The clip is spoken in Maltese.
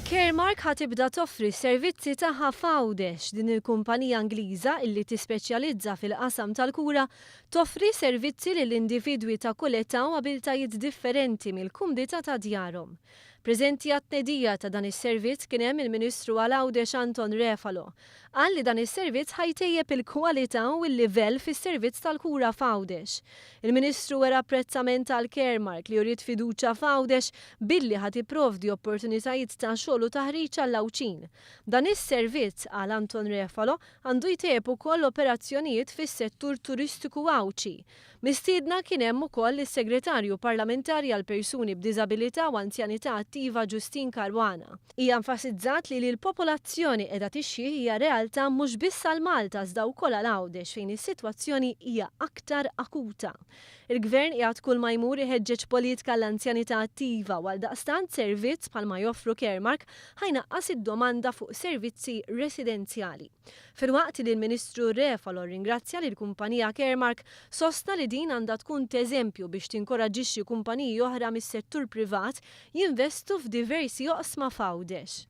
Caremark ħa tibda toffri s-servizzi tagħha f'Għawdex. Din il-kumpanija Ingliża illi tispeċjalizza fil-qasam tal-kura toffri servizzi lil individwi ta' kull età u abiltajiet differenti mill-kumdità ta' djarhom. Preżenti għat-tnedija ta' dan is-servizz kien hemm il-Ministru għal Għawdex Anton Refalo. Qal li dan is-servizz ħa jtejjeb il-kwalità u l-livell fis-servizz tal-kura f'Għawdex. Il-Ministru wera apprezzament għal Caremark li uriet fiduċja f'Għawdex billi ħa tipprovdi opportunitajiet ta' xogħol u taħriġ għall-Għawdxin. Dan is-servizz, qal Anton Refalo, għandu jtejjeb ukoll l-operazzjonijiet fis-settur turistiku Għawdxi. Mistiedna kien hemm ukoll is-Segretarju Parlamentari għall-Persuni b'Diżabilità u Anzjanità Attiva Justyne Caruana. Hija enfasizzat li li l-popolazzjoni qiegħda tixjih hija realtà mhux biss għal Malta iżda wkoll għal Għawdex fejn is-sitwazzjoni hija aktar akuta. Il-Gvern qiegħed kull ma jmur iħeġġeġ politika għall-anzjanità attiva u għaldaqstant servizz bħalma joffru Caremark ħa jnaqqas id-domanda fuq servizzi residenzjali. Filwaqt li l-Ministru Refalo rringrazzja lill-kumpanija Caremark, sostna li din għandha tkun t'eżempju biex tinkoraġġixxi kumpaniji oħra mis-settur privat jinvestu f'diversi oqsma f'Għawdex.